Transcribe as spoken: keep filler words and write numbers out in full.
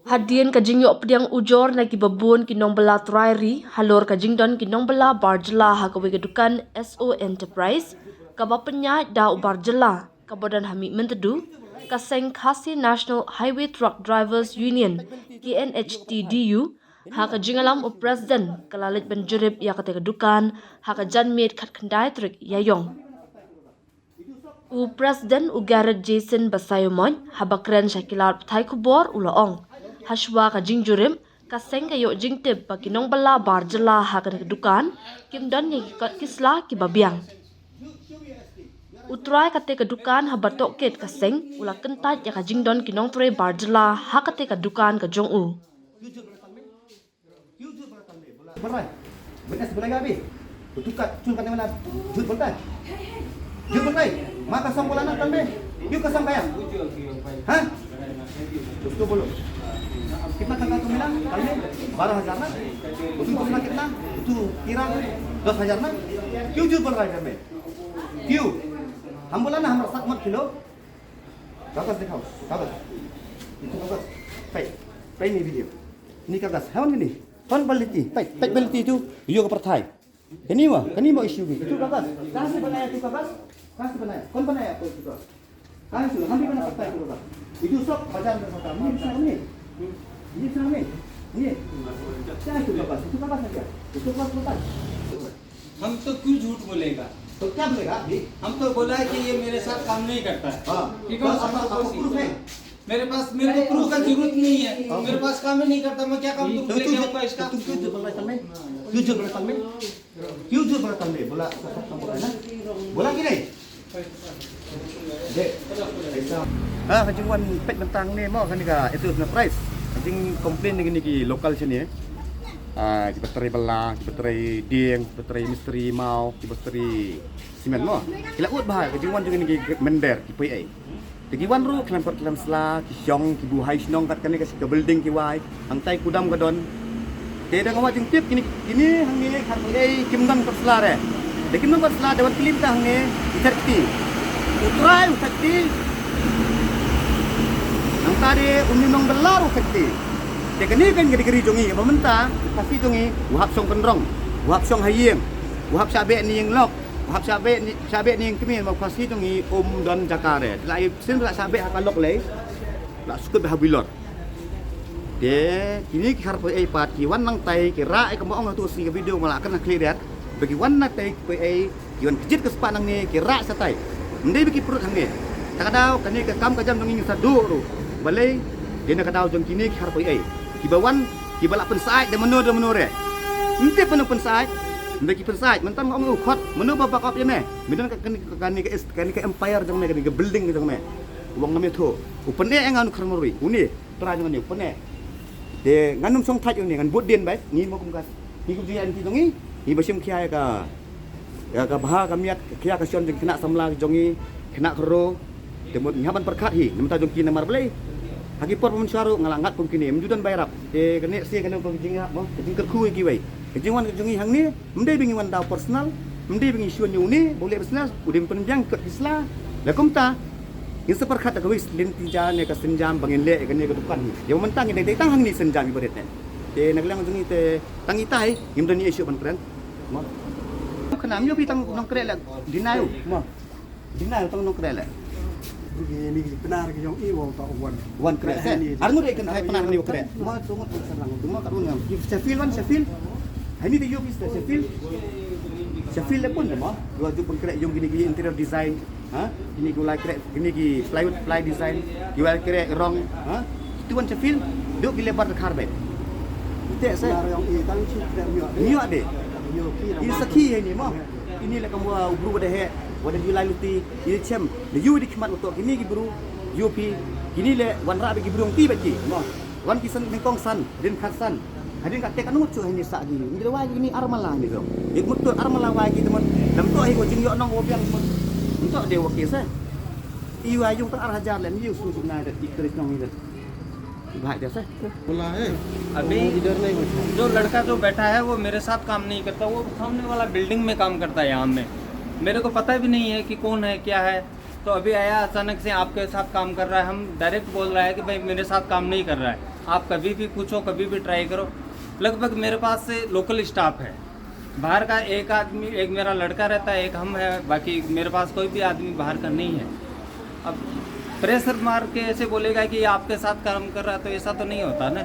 Hadien ka jingïoh pdiang ujor na ki babun ki nongbylla trai ri halor ka jingdon ki nongbylla bar jylla ha kawei ka dukan S O Enterprise, kaba pynïaid da u bar jylla kaba don ha Mihmyntdu, ka seng Khasi National Highway Truck Drivers Union, K N H T D U, ha ka jingïalam u President, ka la leit ban jurip ïa katei ka dukan ha ka janmiet khatkhyndai tarik Ïaiong. U President, u Garrett Jason Basaiawmoit, haba kren sha ki lad pathai khubor, u la ong, hashwa ka jingjurip, ka seng ka ïoh jingtip ba ki nongbylla bar jylla ha kane ka dukan kim don ïa ki kot ki sla kiba biang. U trai katei ka dukan, haba tohkit ka seng, u la kyntait ïa ka jingdon ki nongtrei bar jylla ha katei ka dukan ka jong u. क्यों झूठ बोल रहा है? तंबे बोला, बोल रहा है। विटनेस बुलाएगा अभी। तो तू का, चूल करने वाला झूठ बोलता है? झूठ बोलता है? माँ कसम बोला ना तंबे? क्यों कसम खाया? हाँ? उसको बोलो। कितना तनख्वाह तू मिला कल में? बारह हजार ना? उसमें दूसरा कितना? तू तेरा दस हजार ना? क्यों झूठ बोल रहा है घर में? क्यों? हम बोला ना हमारे साथ मत खेलो। कागज दिखाओ, कागज। Itu kagas. Peit, peit ni video. Ni kagas. Hawan ni. Hon baliti. Peit, peit baliti itu. Yo ke perthai. Kani wa, kani wa issue ni. Itu kagas. Kani wa issue ni. Itu kagas. Kani wa issue ni. Itu kagas. Itu sob bajar da sata. Ni bisa ni. Ni bisa ni. Ni. Itu kagas. Itu kagas aja. Itu kagas, kagas. हम तो क्यों झूठ बोलेगा? तो क्या बोलेगा अभी? हम तो बोला है कि ये मेरे साथ काम नहीं करता है। हाँ। ठीक है, तो आपका, आपका प्रूफ है? मेरे पास, मेरे को प्रूफ का जरूरत नहीं है। हाँ। मेरे पास काम ही नहीं करता, मैं क्या काम तो तुम लेके आऊंगा इसका? तुम क्यों झूठ बोल रहे हो? क्यों झूठ बोल रहे हो? क्यों झूठ बोल रहे हो? बोला, आपका साथ काम कर रहा है ना? बोला कि नहीं? Ha, ka jingwan peit bynta hangne mo, kane ka Eto Enterprise. Ka jingcomplain na kine ki local shane. Ah, kiba trei bylla, kiba trei dieng, kiba trei mistri maw, kiba trei simen mo. Ki la ud bha ka jingwan jong kine ki mynder, ki poi ei. Te ki wan ruh khlem pat khlem sla, ki shong, ki buhai shnong kat kane ka building ki wai. Hangtai kudam ka don. Te da nga wad jingtip kine, kine hangne khat ei kim don pat sla re. Da kim don pat sla da wan klim ta hangne i thait kti. U trai u thait kti. Nangta de u nongbylla u thait kti. Te kane kan ka degree jong ngi ba mynta u Khasi jong ngi u hap shong kynrong, u hap shong ha ïing, u hap shah beh ne ïing lok, u hap shah beh ne, shah beh ne ïing kmie, ba u Khasi jong ngi um don jaka re. La i sien la shah beh ha ka lok lei. La sukut beh ha bilor. Te kine ki kharpoi ei pat ki wan nangtai ki rah ei, kumba ong ha tu sngi ka video ma la kren ha khlieh riat. Ba ki wan nangtai ki poi ei, ki wan kjit ka spah nangne, ki rah shatai. Ym dei ba ki prut hangne. Ta ka daw kane ka kam ka jam jong ngi ngin sa duh ruh. Balei? Dei na ka daw jong kine ki kharpoi ei. Kiba wan, kiba la pynsyaid da mano da mano re. Ym tip mano pynsyaid. Ym dei ki pynsyaid, mynta nga ong u khot, mano ba back up ïa me? Me don ka, kane ka, kane ka, kane ka empire jong me, kane ka building jong me. U ong ngam ïathuh. U pyneh ïa nga u Kharmarwei. Une. Trai jong ngi u pyneh. Te ngan ym shong thait ïa une, ngan bud dien beit, ngi mo kum ka. Ngi kum jingïaid lynti jong ngi, ngi ba shim khia ïa ka, ïa ka bha ka miat, khia ka shon jong ki khynnah samla jong ngi, khynnah khynroo. Te mut ngi hap ban pyrkhat hi, na bynta jong ki namar balei. Ha ki por ba mynshuwa ruh nga la ngat kum kine, ym ju don ba ïarap. Te kane shi kane ka jingïarap mo, ka jingkyrkhu ïa kiwei. Ka jingwan ka jong ngi hangne, ym dei ba ngi wan daw personal, ym dei ba ngi shun ïa une ba u leh business, u dei ban pynbiang kot ki sla. La kumta, ngin sa pyrkhat da kawei lynti jam ne ka sienjam ba ngin leh ïa kane ka dukan hi. Ïa mynta ngin dei tang hangne sienjam iba rit ne. Te na ka liang jong ngi te tang itai, ngim don ïa issue ban kren. Mo. Khnang ïa phi tang nongkreh leh deny u. Mo. Deny u tang nongkreh leh. Ni ki Pnar ki jong i wa u ta wan. Wan kreh se. Ar ngut ïa kan hai Pnar ni wa kreh. Ma tu ngut sa lang tu ma ka run ngam. Sheffield wan Sheffield. Hai ni te ïoh phi Sheffield. Sheffield le pun ma. Dua ju pun kreh jong kine ki interior design. Ha? Kine ki u lai kreh, kine ki plywood, ply design. Ki u lai kreh rong. Ha? Tu wan Sheffield. Duk ki labour khar beit. Te se. Nar jong i tang shi kreh ïoh de. Ïoh de. Ïoh phi. I sakhi hai ni ma. Ini le kam wa u bru wa da heh, wa da ju lai luti, ini chem, ne yu di khmat uto kini ki bru, yu phi, kini le wan rah bad ki bru ti bad ki, mo. Wan ki san nyngkong san, hadien khat san. Hadien ka tek anu chu hani sa gi. Ni wa ni ar mala ni dong. Ik mut tu ar mala wa ki temon. Dam to hi ko jingïoh nong ko biang mut. Nto de wa ki sa. I wa yung tang ar hajar le ni yu su na da ki kris nong ni da. भाई जैसे बोला है। अभी वो इधर नहीं बैठा। जो लड़का जो बैठा है वो मेरे साथ काम नहीं करता, वो सामने वाला बिल्डिंग में काम करता है यहाँ में। मेरे को पता भी नहीं है कि कौन है, क्या है। तो अभी आया अचानक से आपके साथ काम कर रहा है, हम डायरेक्ट बोल रहा है कि भाई मेरे साथ काम नहीं कर रहा है। आप कभी भी पूछो, कभी भी ट्राई करो। लगभग मेरे पास से लोकल स्टाफ है, बाहर का एक आदमी, एक मेरा लड़का रहता है, एक हम है, बाकी मेरे पास कोई भी आदमी बाहर का नहीं है। अब प्रेशर मार के ऐसे बोलेगा कि ये आपके साथ काम कर रहा है, तो ऐसा तो नहीं होता ना।